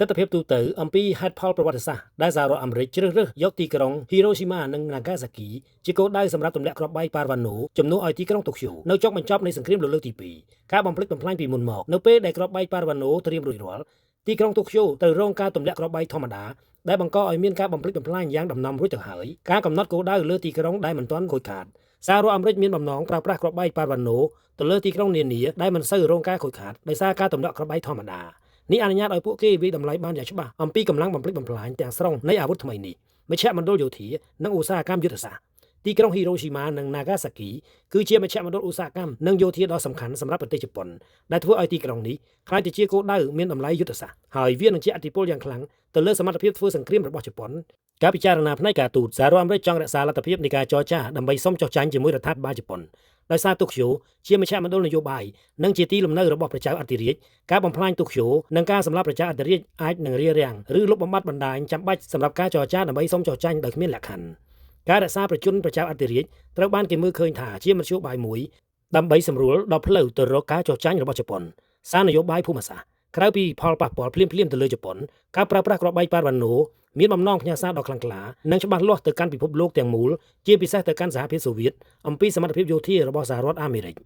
ទស្សនវិជ្ជាទូទៅអំពីហេតុផលប្រវត្តិសាស្ត្រដែលសហរដ្ឋអាមេរិកជ្រើសរើសយកទីក្រុងហ៊ីរ៉ូស៊ីម៉ានិងណាហ្គាសាគីជាគោលដៅសម្រាប់ទម្លាក់គ្រាប់បែកប៉ារ៉ាណូជំនួសឲ្យទីក្រុងតូក្យូនៅចុងបញ្ចប់នៃសង្គ្រាមលោកលើកទី2ការបំផ្លិចបំផ្លាញពីមុនមកនៅពេលដែលគ្រាប់បែកប៉ារ៉ាណូត្រៀមរួចរាល់ទីក្រុងតូក្យូត្រូវរងការទម្លាក់គ្រាប់បែកធម្មតាដែលបង្កឲ្យមានការបំផ្លិចបំផ្លាញយ៉ាងដំណំរួចទៅហើយការកំណត់គោលដៅលើទីក្រុងដែលមិនទាន់ខូចខាតសហរដ្ឋអាមេរិកមានបំណងប្រើប្រាស់គ្រាប់បែកប៉ារ៉ាណូទៅលើទីក្រុងនានាដែលមិនសូវរងការខូចខាតដោយសារការទម្លាក់គ្រាប់បែកធម្មតា នេះអនុញ្ញាតឲ្យពួកគេវាយតម្លៃបានយ៉ាងច្បាស់អំពីកម្លាំងបំផ្លិចបំផ្លាញទាំងស្រុងនៃអាវុធថ្មីនេះមជ្ឈមណ្ឌលយោធានិងឧស្សាហកម្មយុទ្ធសាស្ត្រទីក្រុងហ៊ីរ៉ូស៊ីម៉ានិងណាហ្គាសាគីគឺជាមជ្ឈមណ្ឌលឧស្សាហកម្មនិងយោធាដ៏សំខាន់សម្រាប់ប្រទេសជប៉ុនដែលធ្វើឲ្យទីក្រុងនេះក្លាយទៅជាគោលដៅមានតម្លៃយុទ្ធសាស្ត្រហើយវានឹងជះឥទ្ធិពលយ៉ាងខ្លាំងទៅលើសមត្ថភាពធ្វើសង្គ្រាមរបស់ជប៉ុនការពិចារណាផ្នែកការទូតសហរដ្ឋអាមេរិកចង់រក្សាលទ្ធភាពនៃការចរចាដើម្បីសុំចុះចាញ់ជាមួយរដ្ឋាភិបាលជប៉ុនដោយសារតូក្យូជាមជ្ឈមណ្ឌលនយោបាយនិងជាទីលំនៅរបស់ប្រជាអធិរាជការបំផ្លាញតូក្យូនិងការសម្លាប់ប្រជាអធិរាជអាចនឹងរារាំងឬលុបបំបាត់បណ្ដាញចាំបាច់សម្រាប់ការចរចាដើម្បីសុំចុះចាញ់ដោយគ្មានលក្ខខណ្ឌការរក្សាប្រជជនប្រជាអធិរាជត្រូវបានគេមើលឃើញថាជាមធ្យោបាយមួយដើម្បីសម្រួលដល់ផ្លូវទៅរកការចុះចាញ់របស់ជប៉ុនសារនយោបាយភូមិសាស្ត្រក្រៅពីផលប៉ះពាល់ភ្លាមៗទៅលើជប៉ុនការប្រើប្រាស់គ្រាប់បែកប៉ារ៉ាណូមានបំណងផ្ញើសារដ៏ខ្លាំងក្លានិងច្បាស់លាស់ទៅកាន់ពិភពលោកទាំងមូលជាពិសេសទៅកាន់សហភាពសូវៀតអំពីសមត្ថភាពយោធារបស់សហរដ្ឋអាមេរិក។